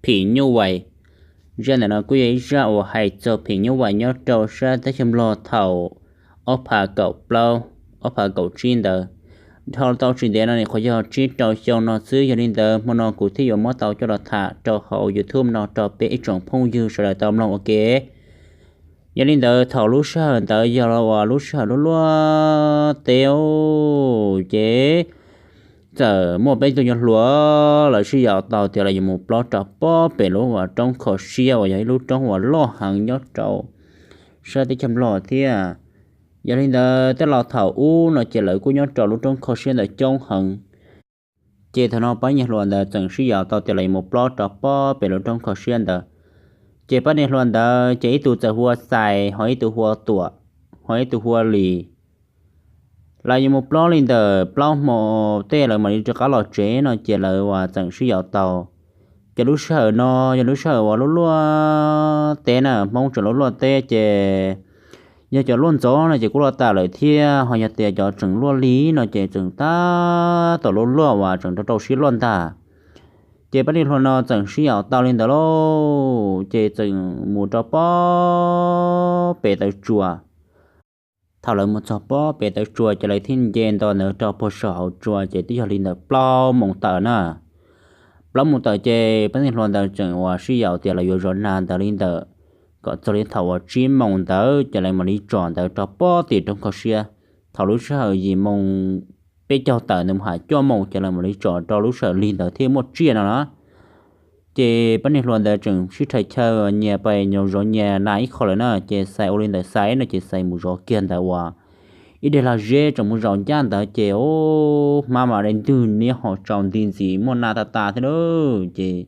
phim nyuj vais. Zaj ntawm no kuj yog ib zaj uas hais txog phim nyuj vais nyob rau sab teb chaws Nplog thaum ob phav kaum plaub, ob phav kaum tsib ntawd. Dhau tau tsis ntev no nim qhuav yog tsib rau xyoo no xwb, yog li ntawd hmo no kuv thiaj yuav muab tau coj los tham rau hauv YouTube no rau peb ib tsoom phooj ywg sawv daws tau mloog ua ke. Yog li ntawd thaum lub sij hawm ntawd yog los uas lub sij hawm luaj luaj teb ces txawm muaj peb tug nyuag hluas lawv sib yaum tau tias lawv yuav mus plob rau pob pem lub uas roob kho siab uas yog ib lub roob uas loj heev nyob rau sab teb chaws Nplog thiab. Yog li ntawd tej laus thaum ub no ces lawv kuj nyob rau lub roob kho siab ntawd coob heev. Ces thaum no pab niag hluas ntawd txawm sib yaum tau tias lawv yuav mus plob rau pob pem lub roob kho siab ntawd. Ces pab niag hluas ntawd ces ib tug txawm hu ua Xais, ho ib tug hu ua Tuam, ho ib tug hu ua Lis. Lawv yuav mus plob li ntawm plaub hmo tej lawv mam li rov qab los tsev no ces lawv uas txawm sib yaum tau. Ces lub sij hawm no yog lub sij hawm uas luaj luaj teb na, Hmoob tseem luaj luaj teb ces yog cov luaj ntxov no ces kuj luaj tas lawm thiab, ho yog tias cov tseem luaj li no ces tseem tab tom luaj luaj uas tseem rau rau siab luaj ntag. Ces pab niag hluas no txawm sib yaum tau li ntawd lauj, ces txawm mus rau pob pem taw tsua. Thaum lawv mus txog pob pem taw tsua ces lawv thiaj nce nto ntawd rau puag saum hauv tsua ces twb yog li ntawm plaub moos tawm na. Plaub moos tawm ces pab niag hluas ntawd tseem uas sib yaum tias lawv yuav zov nas ntawd li ntawm kom txog li thaum uas tsib moos ntawd ces lawv mam li tsom ntawd rau pob tim roob kho siab. Thaum lub sij hawm yim moos peb caug tawm ntawd mus hais cuaj moos ces lawv mam li tsom rau lub sij hawm lig ntawd thiaj muaj tsiaj no na. Ces pab niag hluas ntawd tseem sib rhais chaw nyias pais zov nyias nas ib qho lawm na, ces Xais ua li ntawd Xais no ces Xais mus zov kiag ntawd uas ib daim lag zeb tseem mus zaum ncaj ntawd ces hmab mas dai ntwg niab ho tsaus nti ntxiv muaj nas tas tas thiab lauj. Ces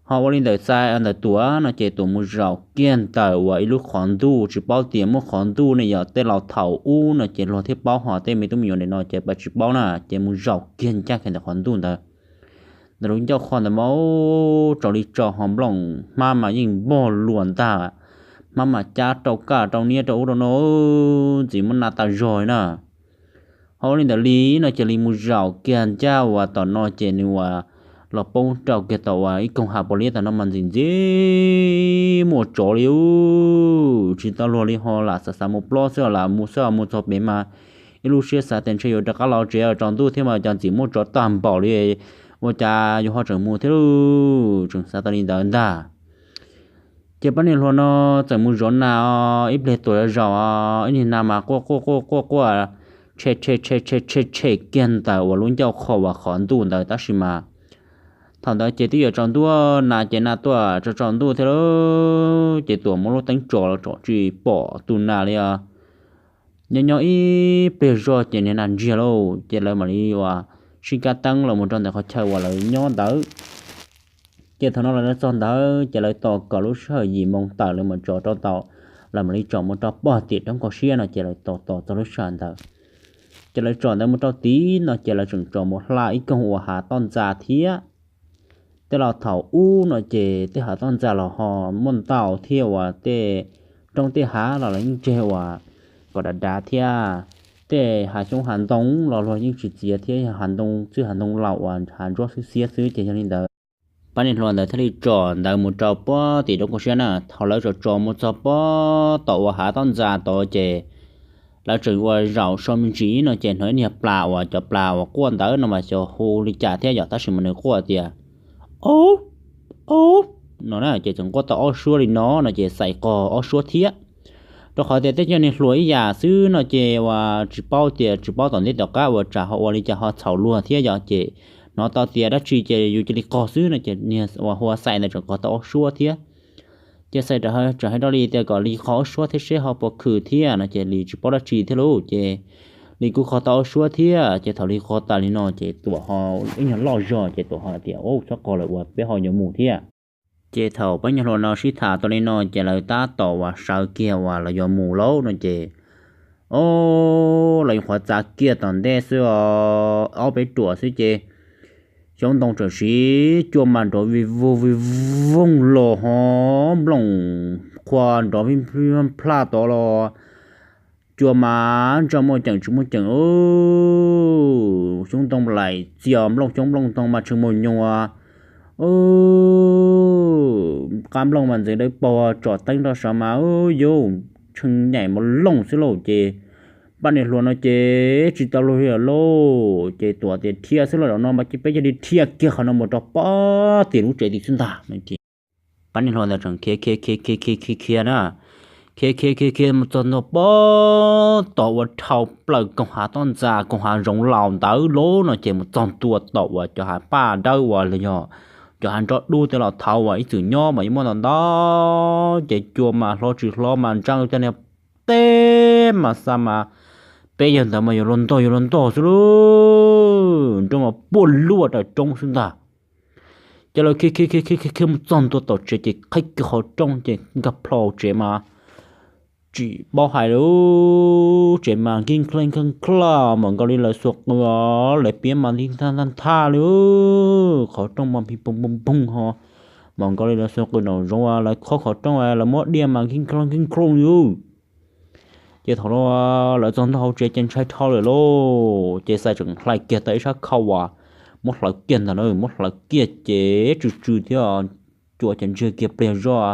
ho ua li ntawd Xais ntawd Tuam no ces Tuam mus zaum kiag ntawm uas ib lub qhov ntuj, tsis paub tias muaj qhov ntuj ne, yog tej laus thaum ub no ces luag thiaj paub, ho tej me tub me nyuam nim no ces pab tsis paub na, ces mus zaum kiag ncaj kiag ntawm qhov ntuj ntawd. Ntawm lub ncauj qhov ntawd mas tsaus li tsaus ho nplooj hmab mas yeej npog luas ntag, hmab mas cab rau kaj rau niab rau ub rau no ntxiv muaj nas tas zog na. Ho ua li ntawd li no ces li mus zaum kiag ncaj uas tom no ces nws uas los poob rau kiag tom uas ib koog hav pos liab tom no mas ntxim ntxim muaj tsov li, tsis tau luag li ho lam xav xav mus plob xwb lam mus xwb, mus txog pem mas ib lub siab xav tias ntshe yuav rov qab los tsev tsaus ntuj thiab mas cas ntxim muaj tsov tag npaum li, ua cas yuav ho tseem mus thiab lauj, tseem xav tau li ntawd ntag. Ces pab niag hluas no txawm mus zov nas os, ib pliag Tuam zaum zaum os, ib niag nas mas quaj quaj quaj quaj quaj, tshem tshem tshem tshem tshem tshem kiag ntawm uas lub ncauj qhov uas qhov ntuj ntawd tab sis mas thaum ntawd ces twb yuav tsaus ntuj, nas ces nas tuaj tsaus tsaus ntuj thiab lauj, ces Tuam muab lub teeb tso los tsom tsis pom tus nas li os. Nyob nyob ib pliag zog ces niag nas ntsiag lauj, ces lawv mam li uas sib kab teeb los mus rau ntawm qhov chaw uas lawv nyob ntawd. Ces thaum no lawv txog ntawd ces lawv tos kom lub sij hawm yim moos tawm lawv mam tsom rau tau, lawv mam li tsom mus rau pog tim roob kho siab no ces lawv tos tos txog lub sij hawm ntawd. Ces lawv tsom ntawd mus rau tid no ces lawv tseem tsom mus hla ib koog uas hav toj ntxa thiab. Tej laus thaum ub no ces tej hav toj ntxa los ho muaj ntau thiab uas tej roob tej hav los lawv yeej tseg uas kom dav dav thiab. Tej hav xyoob hav ntoo los luag yeej tsis txiav thiab, yog hav ntoo txwj hav ntoo laus uas hav ntsuab xwb xiab xwb ces yog li ntawd. Pab niag hluas ntawd thiaj li tsom ntawd mus rau pog tim roob kho siab na. Thaum lawv tsom tsom mus txog pog tom uas hav toj ntxa tod ces lawv tseem uas zaum so me ntsis no ces hnov ib niag plas uas cov plas uas quaj ntawd no mas xyov hu li cas thiab yom, tab sis mas nws quaj tias, Ob, ob, no na. Ces tseem quaj tau ob suab li no no ces Xais qog ob suab thiab. Rau qhov tias tej cov niag hluas ib yam xwb no ces uas tsis paub tias tsis paub tom ntej tom qab uas tsam ho ua li cas ho txhaum luag thiab yom, ces hnov tau tias dab tsi ces yus cia li qog xwb no ces niag uas hu ua Xais ntawd tseem qog tau ob suab thiab. Ces Xais tseem hais rau Lis tias kom Lis qog ob suab thiab seb ho puas khwm thiab no ces Lis tsis paub dab tsi thiab lauj, ces Lis kuj qog tau ob suab thiab. Ces thaum Lis qog tas li no ces Tuam ho ib nyuag loj zog ces Tuam ho tias, Ub, txhob qog lawm uas peb ho yuav mus thiab. Ces thaum pab nyuag hluas no sib tham tau li no ces lawv tab tom uas sawv kiag uas lawv yuav mus lauj no ces, o, lawv nyuam qhuav txav kiag tom ntej xwb os, ob peb ruam xwb ces xyoob ntoo txawm siv cua mas nrov vij voog vij voog los ho nplooj qhuav nrov vij plhaj tod los cua mas ntsaj muaj ceem tsis muaj ceem, xyoob ntoo laim txias nplooj xyoob nplooj ntoo mas tshee muag nyoos, qab nplooj mas ntxeev dawb paug, tsom teeb rau saud mas yuav tshee nyaim mos looj xwb lauj. Ces pab niag hluas no ces tsis tau luag li lawm lauj. Ces Tuam tias, Dhia xwb los, zaum no mas peb cia li dhia kiag qhov no mus rau pem tim lub tsev tid xwb ntag. Pab niag hluas ntawd tseem khiav khiav khiav khiav khiav khiav na, khiav khiav khiav khiav mus txog ntua pem tom uas dhau plaws koog hav toj ntxas koog hav zoov laus ntawd lauj no ces mus txog ntua tom uas cov hav paj dawb uas los yog cov hav nroj dub tej los thaud uas ib txwm nyob mas yeej muaj ntau ntau. Ces cua mas hlob tsis hlob mas ntsees cov niag teb mas xa mas peb yawg ntawd mas yuav luag ntog yuav luag ntog xwb lauj, nroj mas puag luaj raws roob xwb ntag. Ces lawv khiav khiav khiav khiav khiav khiav mus txog ntua tom tsev ces qhib kiag qhov rooj ces nkag plho tsev mas tsis paub hais li, tsev mas nkig nklag nkig nklag mas nkaus li lawv xuas qws, lawv piab mas nti nthaj nthaj li, qhov rooj mas pig poog poog poog ho mas nkaus li lawv xuas qws nraum zoov, lawv khob qhov rooj, lawv muab diaj mas nkig nklag nkig nklag li. Ces thaum no lawv txog ntua hauv tsev ces ntshai dhau lawm lauj. Ces Xais tseem hlais kiag tau ib sab khau uas muab hlawv kiag ntag na, muab hlawv kiag ces tsw tsw thiab, cua ces ntsiag kiag pliag zoj.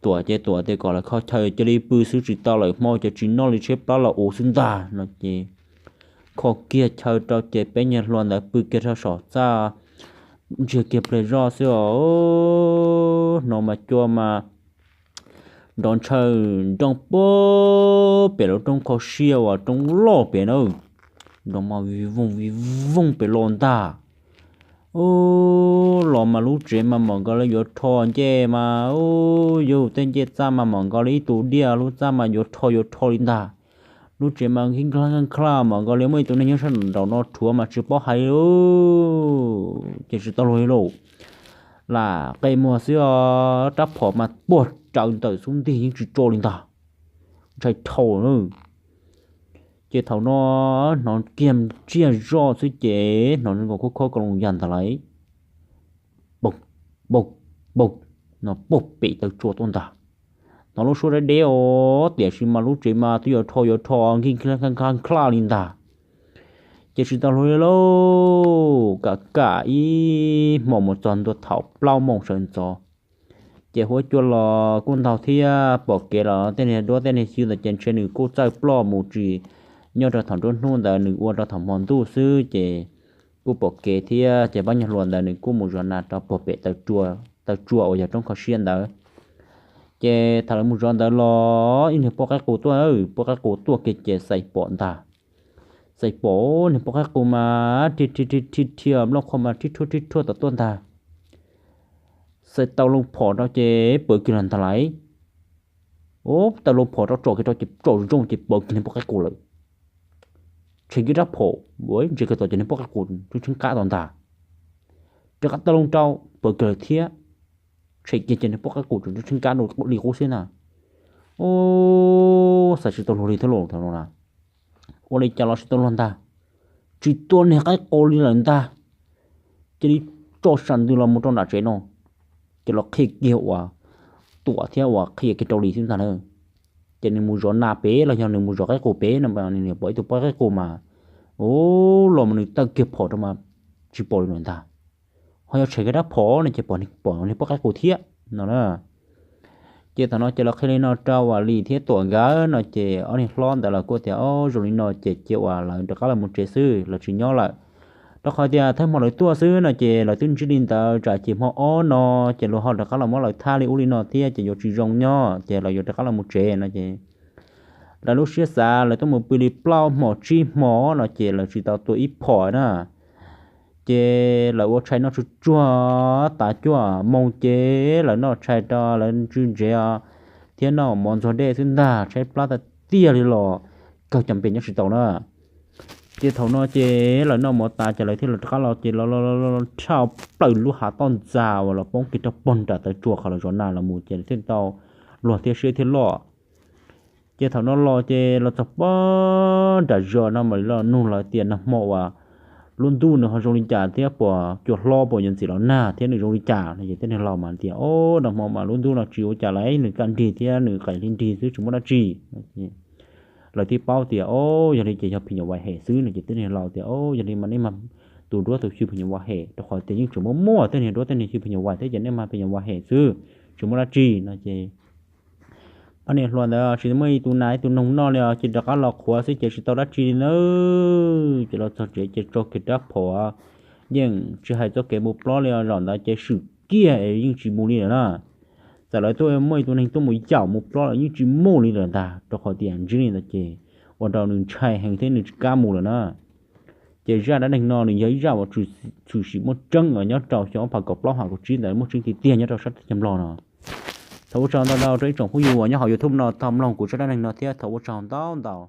Tuam ces Tuam tias kom lawv kho chaw cia li pw xwb, tsis tau lawm hmo ces tsis noj li, tshaib plab los ua xwb ntag no ces kho kiag chaw rau ces peb niag hluas ntawd pw kiag rau saum txaj, ntsiag kiag pliag zoj xwb os. Hnov mas cua mas nrov ntshaw nrooj puag pem lub roob kho siab uas roob loj pem na, nrov mas vij voog vij voog pem los ntag. Ub, los mas lub tsev mas mam nkaus li yuav rho ncej mas, ub, yug tej ncej txaj mas mam nkaus li ib tug diaj, lub txaj mas yuav rho yuav rho li ntag. Lub tsev mas nkig nklag nkig nklag mas nkaus li muaj ib tug neeg nyob sab nraum no rhuav mas tsis paub hais li. Ces tsis tau luag li lauj, lam qe muag xwb os, rab phom mas puag rawv ntawm xub ntiag yeej tsis tso li ntag, ntshai dhau na. Ces thaum no hnov kiag ntsiag zoj xwb ces hnov nkaus khob khob ko loo yas ntag lauj, pog pog pog, no puag pem taw tsua tuaj ntag. Hnov lub suab deb deb os, tiam sis mas lub tsev mas twb yuav rho yuav rho nkig nklag nkig nklag li ntag. Ces tsis tau luag li lauj, kam kam ib hmos mus txog ntua thaum plaub moos sawv ntxov. Ces huab cua los kuj ntaug thiab, pom kev los tej niag duab tej niag xyw ntawd ces ntshe nws kuj txawj ploj mus tsis nyob rau thaum nruab hnub ntawd nws ua rau thaum hmo ntuj xwb ces kuj pom kev thiab. Ces pab nyuag hluas ntawd nws kuj mus zov nas rau puag pem taw tsua uas yog roob kho siab ntawd. Ces thaum lawv mus zov ntawd los ib niag poj qaib qus tuaj, poj qaib qus tuaj kiag ces Xais pom ntag. Xais pom niag poj qaib qus mas rhia rhia rhia rhia nplooj qhua mas rhib rhuaj rhib rhuaj tom tuaj ntag. Xais taw loo phom rau ces pawv kiag los ntag lauj. Ub, taw loo phom rau tsom kiag rau ces tsom zoo ces pawv kiag niag poj qaib qus lawm. Tshem kiag rab phom, ntsia kiag tom ces niag poj qaib qus tseem tsheej qab tom ntag. Rov qab taw loo rau, pawv kiag lawm thiab. Tshem kiag ces niag poj qaib qus tseem tsheej qab li qub xwb na. Ub, Xais tsis tau luag li thiab lauj, thaum no na ua li cas los tsis tau luag ntag, tsis tua niag qaib qus li lawm ntag. Cia li tso sam ntws los mus rau nram tsev no. Ces los qhia kiag uas Tuam thiab uas qhia kiag rau Lis xwb ntag na. Ces nws mus zov nas pem los yog nws mus zov qaib qus pem no, nws pom ib tug poj qaib qus mas, ub, los mas nws taw kiag phom rau mas tsis pom li lawm ntag. Ho yog tshem kiag rab phom no ces pom niag poj qaib qus thiab no na. Ces thaum no ces los qhia li no rau uas Lis thiab Tuam nkawd no ces ob niag hlob ntawd los kuj tias, Au, zoo li no ces cia uas lawv rov qab los mus tsev xwb, lawv tsis nyob lawm. Rau qhov tias thawj hmo lawv tuaj xwb no ces lawv twb ntsib li ntawd, tsam ces hmo ob no ces luag ho rov qab los muab lawv thab li ub li no thiab ces yuav tsis zoo nyob ces lawv yuav rov qab los mus tsev no ces lawv lub siab xav lawv tuaj mus pw li plaub hmo tsib hmo no ces lawv tsis tau tua ib phom na. Ces lawv ua tshais noj tsuag tsuag tas cuaj moo ces lawv noj tshais rau lawv ntsw ntsev thiab noj mov ntxuag dej xwb ntag, tshaib plab tas tiag li los kawg cov npe nyob tsis tau na. Ces thaum no ces lawv noj mov tas ces lawv thiaj los rov qab los ces los los los los dhau plaws lub hav toj ntxas uas los poob kiag rau pog nram taw tsua qhov lawv zov nas los mus ces thiaj tau luag thiab siab thiaj loj. Ces thaum no los ces los txog pog nram zos no mam li los nug lawv tias nag hmo uas lub ntuj nws ho zoo li cas thiab puas cua hlob puas yuav ntxim los nag thiab nws zoo li cas no ces tej neeg laus mas tias, Au, nag hmo mas lub ntuj no tsis ua cas li, nws kaj nrig thiab nws qaim hli nrig xwb tsis muaj dab tsi. Lawv thiaj paub tias, Au, yog li ces yog phim nyuj vais hem xwb no ces tej neeg laus tias, Au, yog li mas nej mas tus duab tus xyw phim nyuj vais hem, rau qhov tias yeej tseem muaj muaj tej niag duab tej niag xyw phim nyuj vais thiab ces nej mas phim nyuj vais hem xwb, tsis muaj dab tsi no ces pab niam hluas ntawd tsis muaj ib tug nas ib tug noog noj li os, ces rov qab los qhuav xwb ces tsis tau dab tsi li na. Ces los txog tsev ces tso kiag rab phom, yeej tsis hais txoj kev mus plob li os, zaum ntawd ces swm kiag es yeej tsis mus li lawm na. Txawm lawv tuaj muaj ib tug neeg tuaj mus yaum mus plob los yeej tsis mus li lawm ntag, rau qhov tias ntsib li ntawd ces ua rau nws ntshai heev thiab nws tsis kam mus lawm na. Ces zaj dab neeg no nws yog ib zaj uas tshwm sim muaj tseeb uas nyob rau xyoo ob phav kaum plaub ha kaum tsib ntawd, muaj tseeb tiag tiag nyob rau sab teb chaws Nplog no. Thov ua tsaug ntau ntau rau ib tsoom phooj ywg uas nyob hauv YouTube no tau mloog kuv zaj dab neeg no thiab thov ua tsaug ntau ntau.